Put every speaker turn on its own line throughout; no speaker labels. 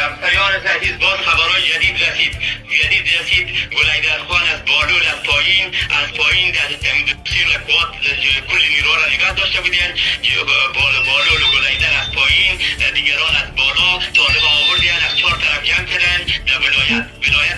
همسایان عزیز، باز خبرهای جدید رسید. جدید رسید گلیدرخان از بالول از پایین، از پایین در سیر قوات کل نیرو را نگاه داشته بودین. بالول و گلیدر از پایین، دیگران از بالا طالب آوردین، از چهار طرف جمع کردن در ولایت، ولایت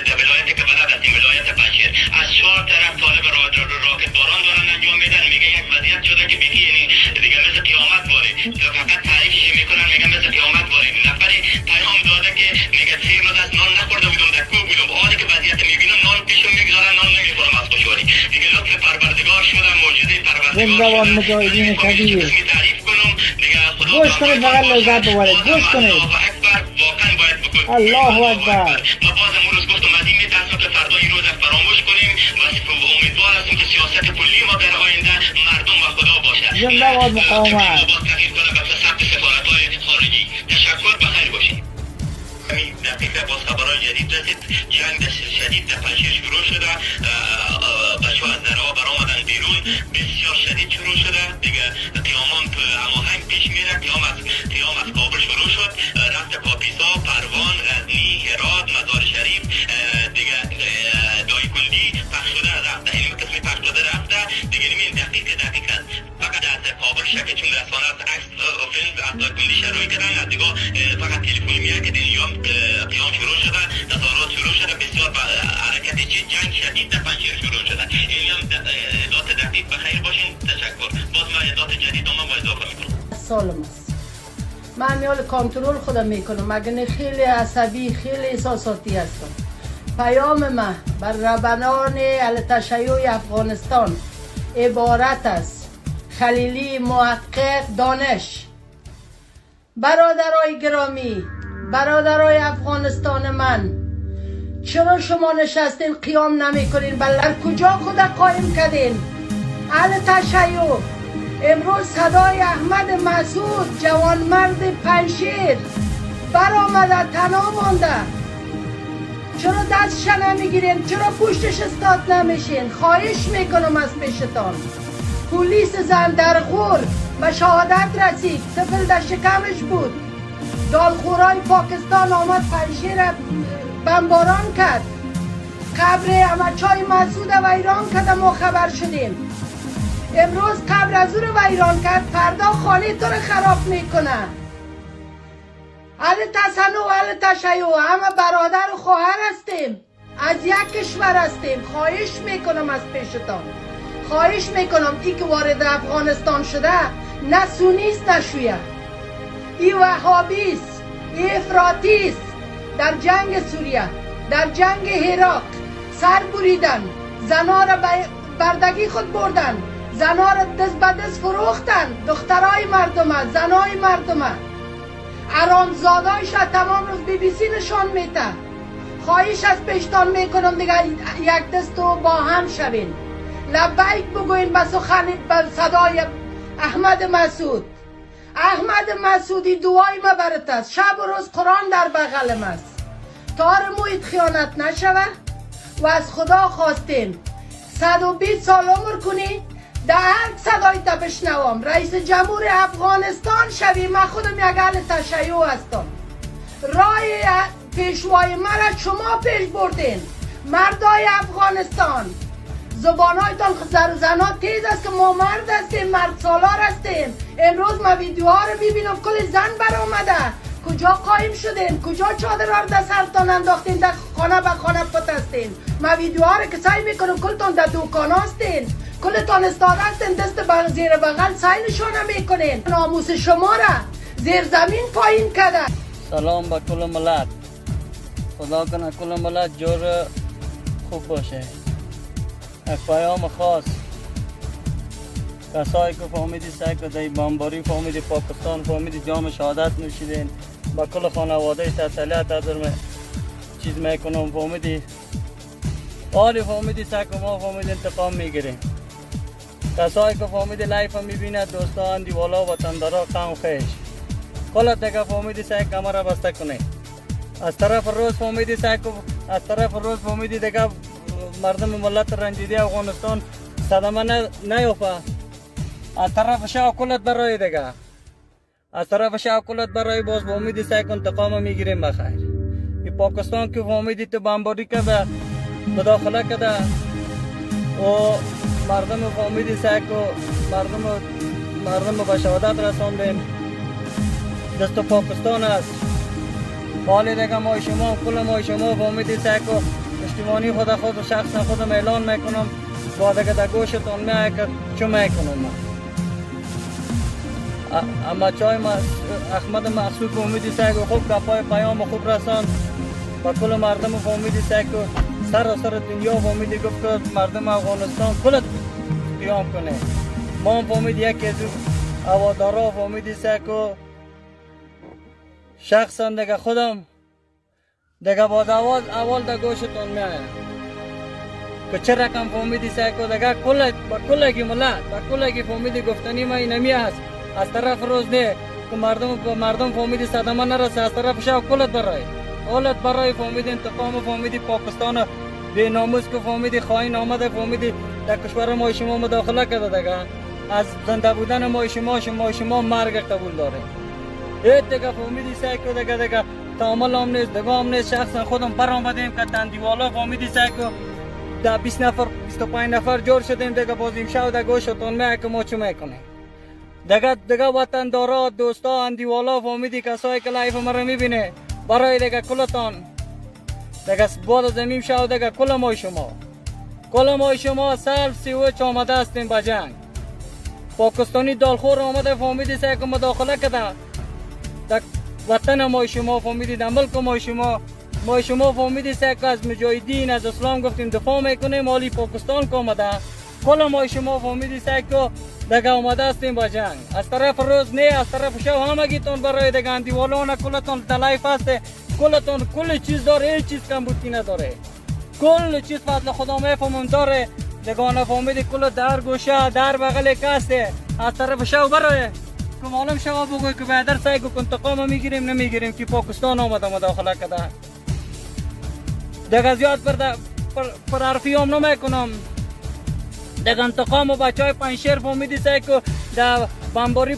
در ولایت که بلد هستیم، ولایت پنجشیر، از چهار طرف طالب را راکت باران دارن انجام میدن. میگه یک وضعیت شده که بیخی یعنی دیگه مثل قیامت باره. فقط تعریفش میکنن، میگه مثل قیامت باره. نفری پیام داده که میگه 3 روز از نان نخورده بودم، در کوه بودم، حالی که وضعیت میبینم نان پیشم میگذارن، نان نمیخورم از خوشحالی. دیگه لطف پروردگار شده، معجزه پروردگار
زنده باد مجاهدین کبیر.
تعریف کنم دیگه خدا.
گوش کنید، فقط لذت ببرید. گوش کنید.
الله اکبر، واقعا باید بگویم
الله اکبر.
ما بازم اون روز گفتم از این میترسم که فردا این روز فراموش کنیم و امیدوار هستیم که سیاست کلی ما در آینده مردم و خدا باشد.
زنده باد مقاومت.
باز تغییر کنه به سمت سفارت‌های خارجی. تشکر، بخیر باشید. همین دقیقه باز خبرهای جدید رسید. جنگ شدید در پنجشیر شروع شده. بچه‌ها از درها برآمدن بیرون، بسیار شدید شروع شده دیگه. قیامان هماهنگ پیش میره. قیام از کابل شروع شد، رفت کاپیسا، پروان، غزنی، هرات، مزار شریف، دیگه دایکندی پخش شده رفته، این قسم پخش شده رفته دیگه. این دقیقه دقیقه فقط از کابل شکل چون رسانه از عکس و فیلم از دایکندی شروع کردن، از دیگه فقط تلفنی میاد که قیام شروع شده، تظاهرات شروع شده، بسیار حرکت جنگ شدید در پنجشیر شروع شده. این هم اطلاعات دقیق. بخیر باشین، تشکر. باز من اطلاعات جدید ما با اضافه میکنم.
سالم است. من میال کنترل خودم میکنم، مگه خیلی عصبی، خیلی احساساتی هستم. پیام من بر رهبران اهل تشیع افغانستان عبارت است: خلیلی، محقق، دانش، برادرای گرامی، برادرای افغانستان من، چرا شما نشستین قیام نمیکنین؟ بلر کجا خود قایم کردین؟ اهل تشیع امروز صدای احمد مسعود جوانمرد پنجشیر برآمده، تنها مانده. چرا دستش نمیگیرین؟ چرا پشتش استاد نمیشین؟ خواهش میکنم از پیشتان. پلیس زن در غور به شهادت رسید، طفل در شکمش بود. دالخورای پاکستان آمد پنجشیر بمباران کرد، قبر احمدشاه مسعود ویران کرد، ما خبر شدیم. امروز قبر از او رو ویران کرد، فردا خانه تو رو خراب میکنه. اهل تسنن و اهل تشیع همه برادر و خواهر هستیم، از یک کشور هستیم. خواهش میکنم از پیشتان، خواهش میکنم. ای که وارد افغانستان شده نه سونیست نه شیعه، ای وهابیست، ای افراطیست. در جنگ سوریه، در جنگ عراق سر بریدن، زنها را بردگی خود بردن، زنها را دست به دست فروختن، دخترای مردمه، زنای مردمه، حرامزادایش را تمام روز BBC نشان میده. خواهش از پیشتان میکنم دیگه یک دست و با هم شوین، لبیک بگوین به سخن، به صدای احمد مسعود. احمد مسعودی دعای ما برات است، شب و روز قرآن در بغلم است. تار مویت خیانت نشوه و از خدا خواستیم 120 سال عمر کنی، در هر صدای تا بشنوم رئیس جمهور افغانستان شوی. من خودم یک اهل تشیع هستم. راه پیشوای مرا شما پیش بردین مردای افغانستان. زبانهایتان زنها تیز است که ما مرد هستیم، مرد سالار هستیم. امروز ما ویدیوها رو میبینم کل زن برآمده. کجا قایم شدین؟ کجا چادر را در سرتان انداختین؟ در خانه به خانه پت هستین. ما ویدیوها رو که سعی میکنم کلتان در دوکان هستین، کلتان استاد هستین، دست بر زیر بغل سعی نشانه میکنین. ناموس شما را زیر زمین پایین کرده.
سلام به کل ملت. خدا کنه کل ملت جور خوب باشه. یک پیام خاص کسایی که فهمیدی سعی کده بمباری فهمیدی پاکستان فهمیدی جام شهادت نوشیدین، با کل خانواده تسلیت از چیز میکنم. فهمیدی آلی فهمیدی سعی ما فهمیدی انتقام میگیریم. کسایی که فهمیدی live میبینه دوستان دیوالا وطندارا قوم خویش کل دیگه فهمیدی سعی کمر بسته کنه. از طرف روز فهمیدی سعی از طرف روز فهمیدی دیگه مردم ملت رنجیده افغانستان صدمه نیافه. از طرف شاه کلت برای دیگه از طرف شب کلت برای باز با امید سعی انتقام میگیریم بخیر. این پاکستان که فهمیدی تو بمباری کرده، مداخله کرده و مردم فهمیدی سعی مردم به شهادت رساندیم. دست پاکستان است. حال دیگه ما شما کل ما شما فهمیدی سعی پشتیبانی خود و شخص خودم اعلان میکنم. با دیگه در گوشتون میایه که چه میکنم من. اما چای احمد مقصود به امیدی سعی خوب گپای پیام خوب رساند و کل مردم به امیدی سعی سر سر دنیا به امیدی گفت که مردم افغانستان کل قیام کنه. ما هم به امید یکی از هوادارا به امیدی سعی شخصا دیگه خودم دیگه با آواز اول در گوشتون میآید که چه رقم فهمیدی سعی کو دیگه کل با کلگی ملت با کلگی فهمیدی گفتنی ما اینمی است. از طرف روز نه که مردم فهمیدی صدمه نرسه، از طرف شب کلت برای اولت برای فهمیدی انتقام فهمیدی پاکستان به ناموس که فهمیدی خائن آمده فهمیدی در کشور ما شما مداخله کرده دیگه. از زنده بودن ما شما مرگ قبول داره. ایت دیگه فهمیدی سعی کو دیگه تعامل هم نیست دیگه هم نیست. شخصا خودم برآمدیم که تندیوالا فهمیدی سعی کو در 20 نفر 25 نفر جور شدیم دیگه. باز امشب در گوشتون میایه که ما چه میکنیم دیگه. وطندارا دوستا اندیوالا فهمیدی کسایی که live مرا میبینه برای دیگه کلتان دیگه بعد از امیم شو دیگه کل ما شما سلف سیوچ آمده هستیم به جنگ. پاکستانی دالخور آمده فهمیدی سعی که مداخله کرده در وطن ما شما فهمیدی در ملک ما شما فهمیدی سعی که از مجاهدین از اسلام گفتیم دفاع میکنیم. حالی پاکستان که آمده کل ما شما فهمیدی سعی که دیگه آمده هستیم با جنگ. از طرف روز نه از طرف شب همگیتون برای دیگه اندیوالان کلتون در live هسته کلتون کل چیز داره، هیچ چیز کمبودی نداره. کل چیز فضل خدا میفهمم داره دیگه. نفهمیدی کل در گوشه در بغل کسته از طرف شب برای که معلوم شما بگوی که بعدر سعی کو انتقام میگیریم نمیگیریم که پاکستان آمده مداخله کرده. دیگه زیاد پر حرفی هم نمیکنم دیگه. انتقام و بچه های پنجشیر فهمیدی سعی که در بمباری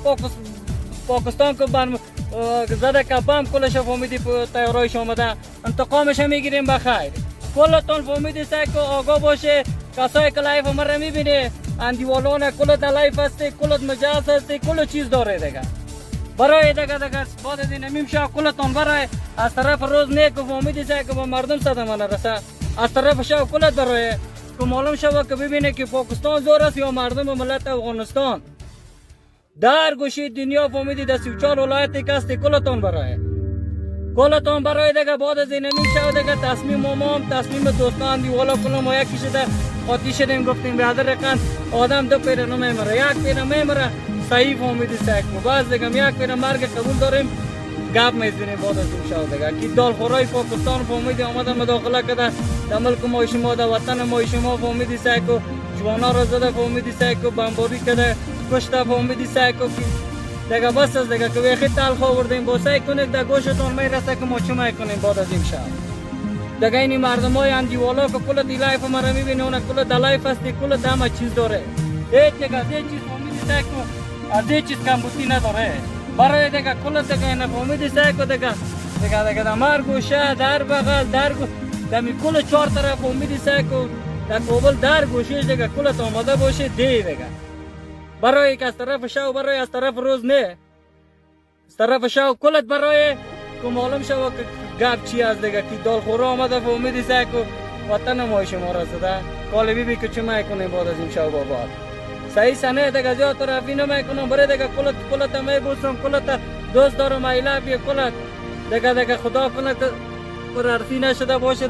پاکستان که زده که بم کلش فهمیدی تیارایش آمده انتقامش میگیریم بخیر. کلتون فهمیدی سعی که آگاه باشه. کسایی که live مرا میبینه اندیوالان کل در live هسته کلت مجاز هسته کل چیز داره دیگه برای دیگه بعد از این نمیم شب کلتون برای از طرف روز نه که فهمیدی سعی که با مردم صدمه نرسه. از طرف شب کلت برای که معلوم شود که ببینه که پاکستان زور است یا مردم ملت افغانستان. در گوشه دنیا فهمیدی در 34 ولایت که هستی کلتون برای دیگه. بعد از این نمیم شب دیگه تصمیم ما هم تصمیم دوستان دیوالا کل ما یکی شده قاطی شدیم گفتیم به رقم آدم دو پیره نمیمره یک پیره میمره صحیح فهمیدی سعی کو باز دیگه یک پیره مرگ قبول داریم گپ میزنیم بعد از این شب دیگه که دالخورای پاکستان فهمیدی آمده مداخله کرده در ملک ما شما در وطن ما شما فهمیدی سعی کو جوانا را زده فهمیدی سعی کو بمباری کرده کشته فهمیدی سعی کو دیگه بس از دیگه که ویخی تلخ آوردیم با سعی کنید در گوشتون میرسه که ما چه میکنیم بعد از این شب دیگه. این مردم های اندیوالا که کل دی live مرا میبینه اون کل در live هستی کل همه چیز داره. هیچ دیگه از هیچ چیز فهمیدی سعی کو از هیچ چیز کمبودی نداره برای دیگه کل دیگه این فهمیدی سعی کو دیگه دیگه دیگه در مرگ گوشه در بغل در دمی کل چهار طرف فهمیدی سعی کو در کابل در گوشه دیگه کل آماده باشه دیگه برای که از طرف شب برای از طرف روز نه از طرف شب کلت برای که معلوم شود که گپ چی از دیگه که دالخورا آمده فهمیدی سعی کو وطن ما شما را زده کالی بی که چه میکنیم بعد از این شب بابا صحیح سنه دیگه زیاد طرفی نمیکنم برای دیگه کلت میبوسم کلت دوست دارم I love you کلت دیگه خدا کنه که پر حرفی نشده باشه.